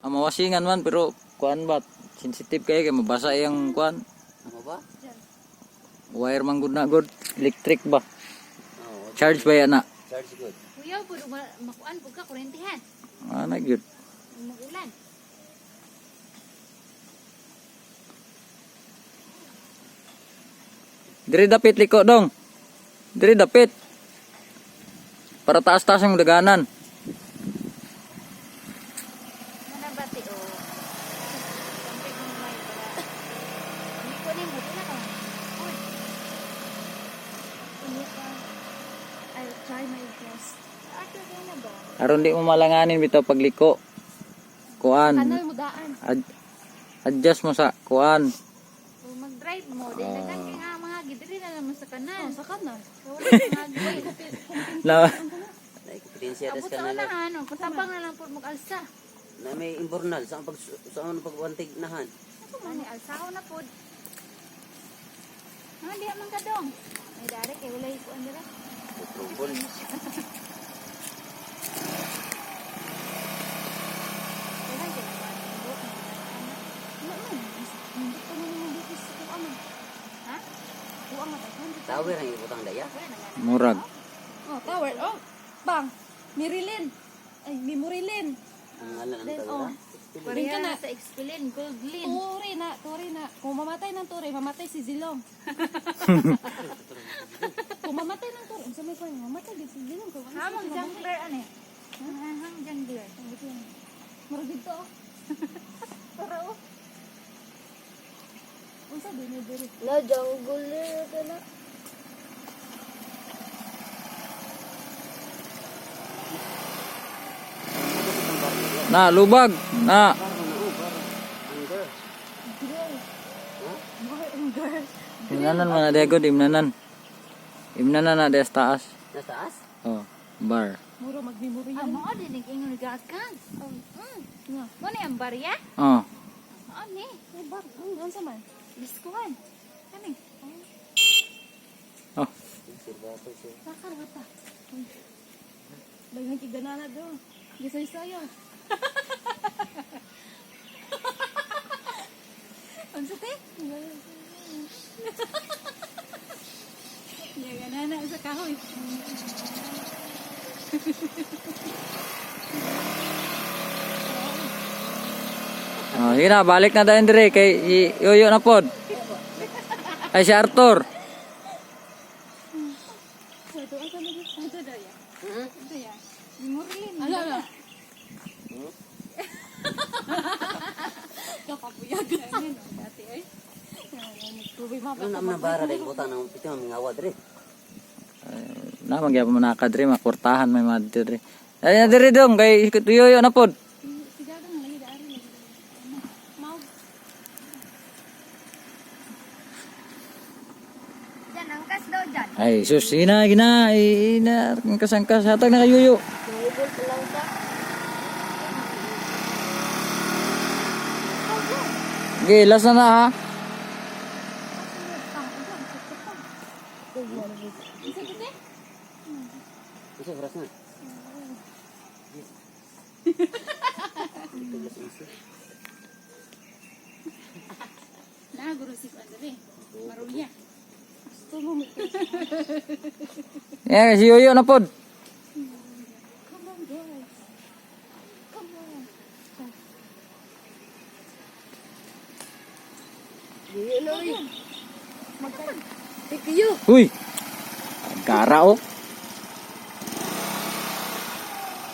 Ang mawasingan man pero kuan ba sensitive kay kay mabasa iyang kuan. Ano ba? Wire man gud na gud, electric ba? Oo, Charge ba yan na? charge good. Kuya, pud makuan pud ka kuryentehan. Ana gyud. Magulan. Diri dapit liko dong. Diri dapit. Para taas-taas ang daganan. Mana ba ti o? Kampig mo may para. Hindi ko ni mo na ka. Uy, Unya ka. I'll try my best. ato ka na ba? Aron di mo malanganin bitaw pagliko. Kuan. Kanal mo daan. Adjust mo sa kuan. O mag-drive mo, di dagan kay nga mga gidiri na lang mo sa kanal. Oh, sa kanal. Wala mga Na Naikupitensya Abot das sa kanal. unahan, o, patabang na lang po mag-alsa. Na may imbornal sa pag sa ang pagwantig nahan. Ako man, ni alsaho na pod. Ah, diha man ka dong. May dari kay walay kuan dira. Trouble. Wala kay na. Wala man. Hindi pa man mo dito sa kuha man. Ha? Kuha man tayo. Tower ang ibutang daya. Wala na nga. murag. Oh, tower. Oh, bang. Mirilin. Ay, Memorilin. Ang ngalan ang Then, tower. oh. Korea ka na. sa Expilin, Goldlin. Turi na, turi na. Kung mamatay ng turi, mamatay si Zilong. Kung mamatay ng turi, unsa may kuwan, mamatay din si Zilong. Kung ano Hamang siya, jungler ani. Hang jungler. Murag dito oh. Para oh. Unsa din ni diri? Na jungle na na. Na lubag. Na. Baro na oh, baro. Under. Imnanan man na dego imnanan. Imnanan na des taas. Nasa taas? Oh, bar. Muro magmemorya. Ah, mao din ang ingon gakan. Nga. Mo ni ang barya? Oh. Mao ni. Ay, bar, ang unsa man? Diskuan. Kani. Oh. Sirbato siya. Sakar ba ta? Daghang kiganana do. Gisay-sayo. Unsa te? Ya ganana sa kahoy. Oh, sige na, balik na tayo dire kay Yoyo na pod. Ay si Arthur. Sa asa lagi? Ato daw ya. Ato ya. Memorilin. Ala ala. Kapabuyag. Dati ay. Tubig ma. Ano na bara dai butang ng pito ang mingawa dire. Na magyapon man ka dire makurtahan may mga dire. Ay na dire dong kay Yoyo na pod. Sigagang lagi dari. Mau Diyan angkas daw diyan. Ay sus, sige na, gina, ay, na, angkas angkas hatag na kay Yoyo. Nahibol pa lang sa. Okay, last na na ha. Isa oras na. Ito las onse. Na guro si kuan diri. Maruya. gusto mo mi. Eh, si Yoyo na pod. Come on guys. Come on. Yun oy. Thank you. Uy. Gara oh.